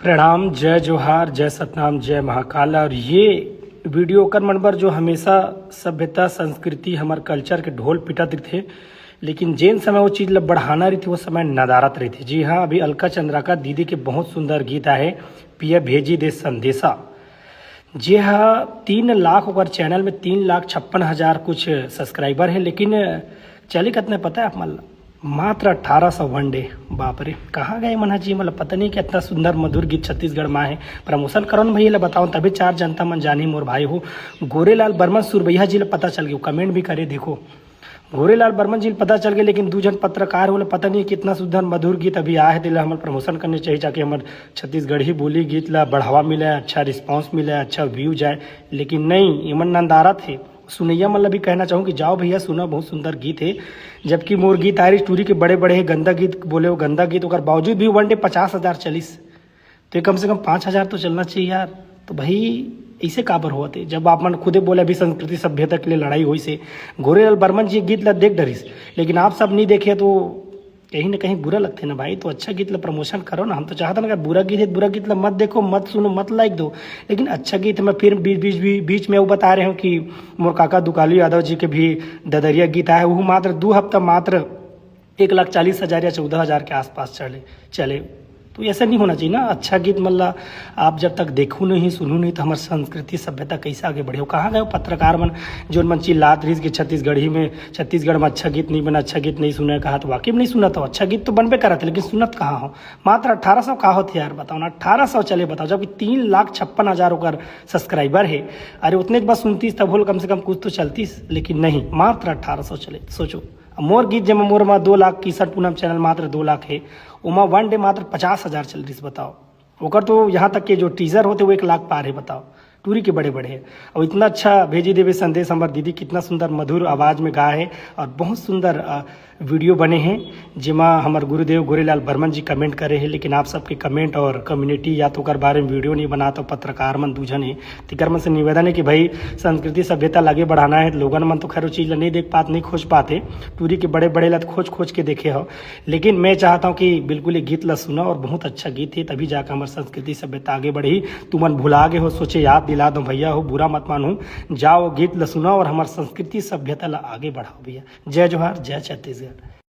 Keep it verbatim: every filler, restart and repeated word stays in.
प्रणाम, जय जोहार, जय सतनाम, जय महाकाल। और ये वीडियो ओकर मन बर जो हमेशा सभ्यता, संस्कृति, हमर कल्चर के ढोल पीटत रहिथे, लेकिन जेन समय वो चीज ल बढ़ाना रहिथे, वो समय नदारत रहिथे। जी हाँ, अभी अलका चंद्राकर दीदी के बहुत सुंदर गीत आहे, पिया भेजी दे संदेशा, जे हा तीन लाख ओकर चैनल में तीन लाख छप्पन हजार कुछ सब्सक्राइबर है, लेकिन चले कतना पता है आप मन ला? मात्र अठारह सौ वन डे। बाप रे, कहाँ गए मन हा जी? मतलब पता नहीं कि इतना सुंदर मधुर गीत छत्तीसगढ़ में है। प्रमोशन करो न भैया, ला बताओ, तभी चार जनता मन जानी मोर भाई हो। गोरेलाल बर्मन सुरबैया जी ला पता चल गया, कमेंट भी करे, देखो। गोरेलाल बर्मन जी ला पता चल गया, लेकिन दू जन पत्रकार हो ला पता नहीं कितना सुंदर मधुर गीत अभी आए है, तेला हमर प्रमोशन करने चाहिए, ताकि हमर छत्तीसगढ़ी बोली गीत ला बढ़ावा मिले, अच्छा रिस्पांस मिले, अच्छा व्यू जाए। लेकिन नहीं, इमन नंदारत है। सुनैया मन ला भी कहना चाहूँ कि जाओ भैया सुनो, बहुत सुंदर गीत है। जबकि मोर गीत आए रहिस टूरी के बड़े बड़े है, गंदा गीत बोले हो, गंदा गीत, ओकर बावजूद भी वन डे पचास हजार चलिस। तो ये कम से कम पाँच हजार तो चलना चाहिए यार। तो भाई, ऐसे काबर होत है? जब आप मन खुदे बोले अभी संस्कृति सभ्यता के लिए लड़ाई होइस हे, गोरेलाल बर्मन जी गीत ला देख डरिस, लेकिन आप सब नहीं देखे तो कहीं ना कहीं बुरा लगथे ना भाई। तो अच्छा गीत ला प्रमोशन करो ना। हम तो चाहत हन, अगर बुरा गीत है, बुरा गीत ला मत देखो, मत सुनो, मत लाइक दो, लेकिन अच्छा गीत में फिर बीच बीच बीच, बीच में वो बता रहे हो कि मोर काका दुकालू यादव जी के भी ददरिया गीत आए, वो मात्र दू हफ्ता मात्र एक लाख चालीस हजार या चौदह हजार के आसपास चले चले। तो ऐसा नहीं होना चाहिए ना। अच्छा गीत मन ला आप जब तक देखू नहीं, सुनू नहीं, तो हमर संस्कृति सभ्यता कैसे आगे बढ़े? कहाँ गए वो पत्रकार मन, जो मन चिल्लात रहिस कि छत्तीसगढ़ी में, छत्तीसगढ़ में अच्छा गीत नहीं बना, अच्छा गीत नहीं सुना? कहा तो वाकई में नहीं सुना, तो अच्छा गीत तो बनबे करत है, लेकिन सुनत कहाँ हो? मात्र अठारह सौ का होत है यार, बताओ ना, अठारह सौ चले, बताओ, जबकि तीन लाख छप्पन हजार ओकर सब्सक्राइबर है। अरे उतने एक बार सुनतीस तब होल, कम से कम कुछ तो चलतीस, लेकिन नहीं, मात्र अठारह सौ चले। सोचो, अब मोर गीत जेमा मोर मा दो लाख, किशन पूनम चैनल मात्र दो लाख है, ओमा वन डे मात्र पचास हजार चल रहिस, बताओ। ओकर तो यहाँ तक के जो टीजर होते वो एक लाख पार है, बताओ, टूरी के बड़े बड़े है। और इतना अच्छा भेजी देवे संदेश हमर दीदी, कितना सुंदर मधुर आवाज में गा है और बहुत सुंदर अ, वीडियो बने हैं, जेमा हमर गुरुदेव गोरेलाल बर्मन जी कमेंट करे हैं, लेकिन आप सबके कमेंट और कम्युनिटी या तो ओकर बारे में वीडियो नहीं बनात हो, पत्रकार मन दू झन है, तेकर मन से निवेदन है कि भाई, संस्कृति सभ्यता ला आगे बढ़ाना है, तो लोगन मन तो खैर वो चीज ला नहीं देख पात, नहीं खोज पाते, टूरी के बड़े बड़े ला तो खोज खोज के देखे हो, लेकिन मैं चाहता हूँ कि बिल्कुल ये गीत ला सुना और बहुत अच्छा गीत है, तभी जाकर हमारी संस्कृति सभ्यता आगे बढ़ी। तुमन भुला गए हो, सोचे याद दिला दो भैया हो, बुरा मत मानो, जाओ गीत ला सुना और हमारी संस्कृति सभ्यता ला आगे बढ़ाओ भैया। जय जोहार, जय छत्तीसगढ़।